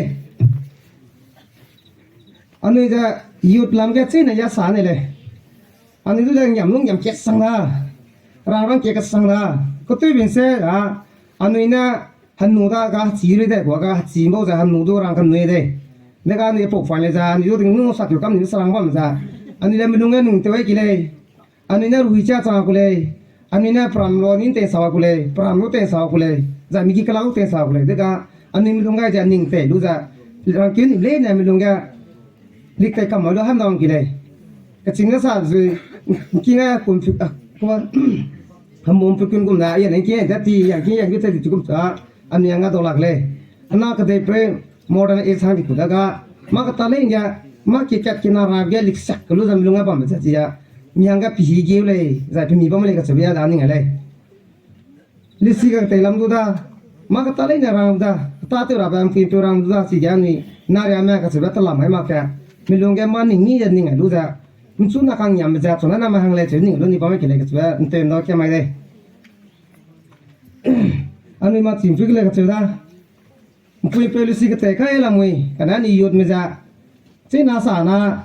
Anui ze youth lam ge chine ya sa ne lei. Anui du le ngiam lung ngiam kat sang da. Ra rang ke kat sang da. Kutui bin se, a, anui ne hanu da ga chi rui de, gua ga chi mbau ze hanu du rang kam nui de. Dega anui pau fan le za, anui du ting nu sa keu kam ni sarang bam za. Anui le melung ge nung te wai ki lei. Anui ne rui cha cha ku lei. Anui ne pram lo nin te sa ku lei. Pram lo te sa ku lei. Za mi ki kala te sa ku lei. Dega anui melung gai ze ning te lu za. Rang kin le ne melung ge. Lik te kam lo ham dang ki lei. Kaching ne sa zui. Ki ne kun chu, a, ko. Hamum pu kun gum na, ya ne ki, da ti, ya ki, ya ki te ti gum cha. Anui anga do lak lei. Ana ka dei pe. Modern age hang di ku da ga, mâ kata lei nge, mâ ki kat ki na ra ge liksak ke lu zam lung a bam ze chi ya. Mi hang ga pi hi geu lei, zai pi mi bam lei kacheube ya da ning a lei. Lisi ga tei lam du da, mâ kata lei ne rang da, kata tew ra bam pi tew rang du da chi ge anui, na ria me kacheube ta lam mai mak ke. Mi lung ge mâ ning ni de ning a lu ze. Nchu na kang yam ze, chu na na ma hang lei cheu ning lu ni bam ke lei kacheube, nte ndo ke mai lei. Anui mâ chim chu ke lei kacheube da. Mpui peu lisi kete kai lamui, kana ni youth me za. China sa na,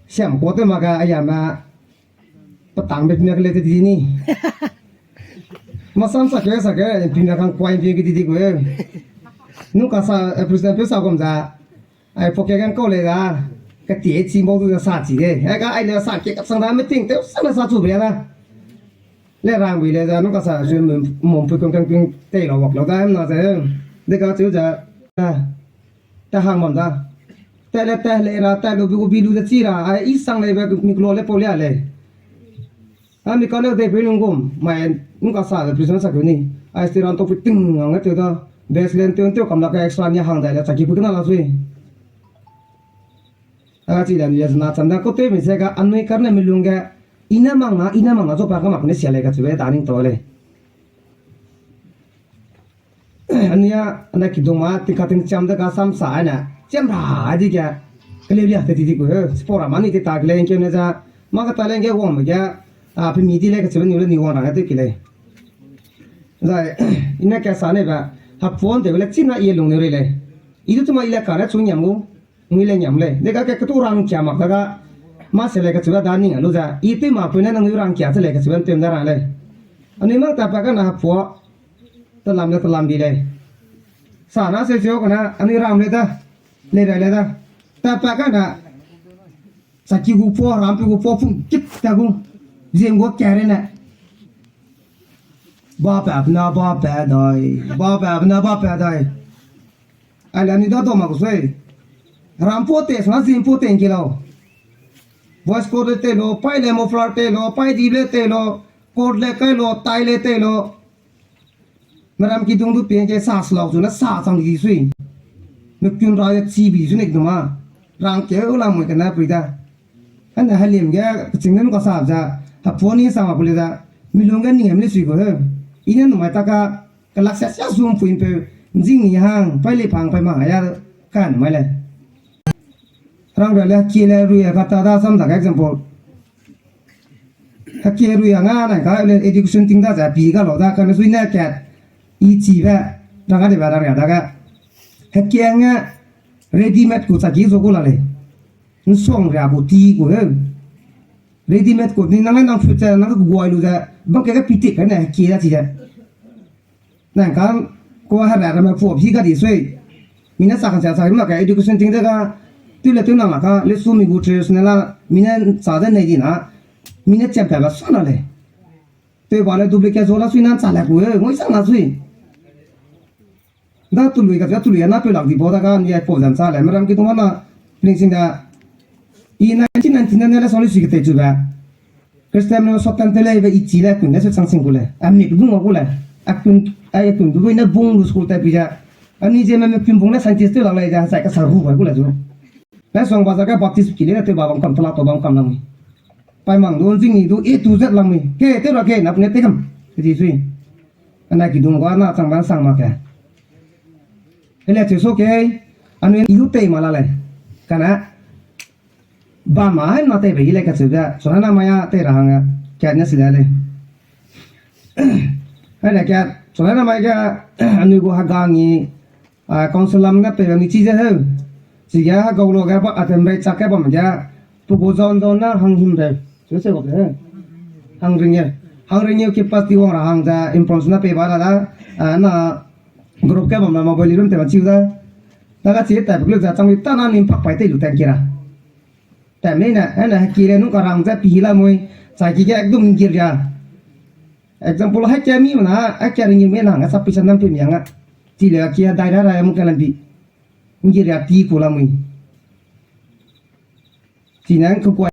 siam ko te ma ga, aya ma, patang be pina ke le te di ni. Masam sa ke, sa ke, pina kang kwai pina ke di di ko. Nu ka sa, eh, president pe sa kom za. Ai poke gan ko le da. Ka ti chi mo du sa chi de. Ai ka ai le sa ke ka sang da meeting te sa na sa chu be da. Le rang bui le za, nu ka sa, su mum, mum pui kong kong kong, tei lo wak lo da, em na ze, de ka chu za, ta, ta hang mam da. Ta le, ta le ra, ta lu bi, bi lu de chi ra, ai, i sang le be, mi klo le pau le a le. A mi ka le de pe lung gum, mai, nu ka sa, de prison sa ku ni. Ai, sti ran to pu ting, ang te da, best len te, te kam la ka extra ni hang da le, sa ki pu na la sui. A chi da ni le na, chan da ko te mi se ka, anui kar ne mi lung ge, Ina mang na, ina mang na, zo pa ka mak ne sia lei kacheube da ning to lei. Ania, ana kidung ma, tingka ting cham da ka sam sa ai na, cham ra ai di ke, kele lia te di di ku, spora ma ni te ta ke lei, ke ne za, ma ka ta lei ke wang me ke, a, pe mi di lei kacheube ni le ni wang ra te ke lei. Zai, ina ka sa ne ba, ha phone te le china ye lung ne re lei. I du chuma i le ka ne chu nyam gu. Ngui le nyam lei. De ka ke ketu rang kia mak ta ga. Ma se lei kacheube da ning a lu za. I tui ma pui ne nang rang kia che lei kacheube tem da rang lei. Anui mak ta pa ka na pua. Ta lam le ta lam di lei. Sa na se sio ka na anui ram le da. Le da le da. Ta pa ka na. Sa ki gu pua ram pi gu pua pung kit ta gu. Ziem gu kere ne. Ba pa na ba pa dai. Ba pa na ba pa dai. Ai le ni da do ma ku sui. Ram po te, sna zin po te nki lau. Voice code le te lo, pai le muffler te lo, pai di le te lo, code le kai lo, tai le te lo. Meram kidung du pien ke sa slau zu na sa chang di sui. Me kun ra ye chi bi zu ne kidung ma. Rang ke u la mo ke na pui da. Ana halim ge kaching ne nu ka sa za. Ha phone ni sa ma pule da. Mi lung ge ni hem le sui ko he. Ine nu mai ta ka. Kalak sia sia zum pui'mpeu, nzing ni hang, pai le pang, pai ma, ya, kan mai le. Rang bia le, kie le, rui, kata da, sam da, example. Kie rui, nga, na, ka, le, education ting da, za, pi, ga, lo, da, ka, le, sui, ne, kat, i, chi, be, rang, ga, de, ba, rang, ga, da, ga. Kie, nga, ready made, ku, sa, ki, zo, ku, la, le. Nsong, ria, ku, ti, ku, he. Ready made, ku, ni, nang, nang, fu, za, nang, ku, guai, lu, za, bang, ke, ka, pi, tik, ka, ne, kie, da, chi, za. Nang kan, ko hera ramme pop hi ga di sui. Mine sa kan sa sa ma ka education ting de ga. Tu le tu nang la ka, le su mi gu traditional la, mine sa de nei di na. Mine champion ba sa na le. Te ba le duplicate zo la sui nan sa le ku, ngoi sa na sui. Da tu lui ka, tu lui na pe lak di bo da ga, ni ai po dan sa le. Meram ki tu na, pling sing da. I nineteen ninety-nine le song le sui ke te chu ba. Christian no sotan te le be i chi le kun ne se chang sing ku le. Ami ku bung ku le. A kun, ai kun du ne bung lu school ta pi ja. Ani je me me kun bung ne scientist te la le ja sai ka sa ru ba ku le zu. Pe song ba za ka Baptist ki le te ba bam kam tala to bam kam lang. Pai mang du jing ni du A to Z lang mi. Ke te ra ke na ne te kam. Ke ji sui. Ana ki dung ga na chang ban sang ma ke. Ele che so ke. Anu i du te ma la le. Kana Bam a haimna teibe i lei kacheu ge, chuna na mai a tei ra hangge, kat ne si le lei. Haine kat, chuna na mai ge, anui gu hegang i, a, council lam ne pei bam ni chi ze heu. Chige hegau lu ge ba, a, temrei chak ge bam ge, pe gu zon zon na hanghimreu. Cheu se gu de heu. Hangring e. Hangring e capacity wang ra hang ze, information na pei ba da da, a, na group ge bam na mobile room te ma chiu da. Daga chi tat pe lu ze, chang i ta na nim pak pai tei lu tang ki ra. Tat mei ne, haine heki le nung karang ze pi la mui, chai ki ge ekdum nggiria. Example, hai kia mi mana, hai kia ringgi mei nang, sa pisa nam pe miang a. Chi le kia dai ra ra mu ka lam bi. Nggiria pi ku la mui. Chi nang ku kwa